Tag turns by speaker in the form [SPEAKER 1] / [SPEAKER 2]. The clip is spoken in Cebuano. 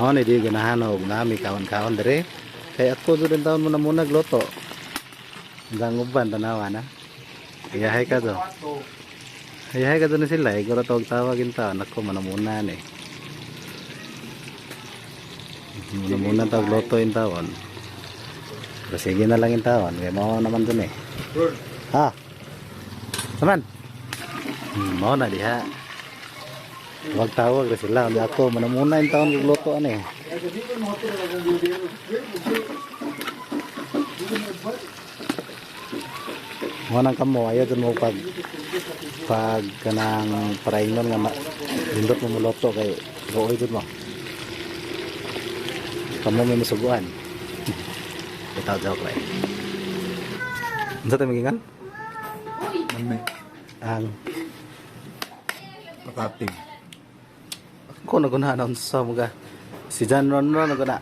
[SPEAKER 1] Mao ni di ganahan og nami kaon-kaon dire. Kay ako jud taon mo na muna gluto. Ang uban tanawa na. Iyahay ka do. Iyahay ka do na sila. Iguro tawag tawag in taon. Ako manamuna ni. Muna muna tawag luto in taon. Pero sige na lang in taon. Kaya mao naman dun eh. Ha? Saman? Mao na diha. Wag tawag ra sila. Hindi ako manamuna in taon kog luto ani. Mo nang kamo ayaw dun mo pag pag kanang paraingnon nga lindot mo muluto kay luoy dun mo. Kamo may masuguan. Itaw joke lang. Unsa tayo magingan?
[SPEAKER 2] Ano?
[SPEAKER 1] Ang
[SPEAKER 2] Patatim.
[SPEAKER 1] ko na guna na unsa mga si John Ron Ron na guna.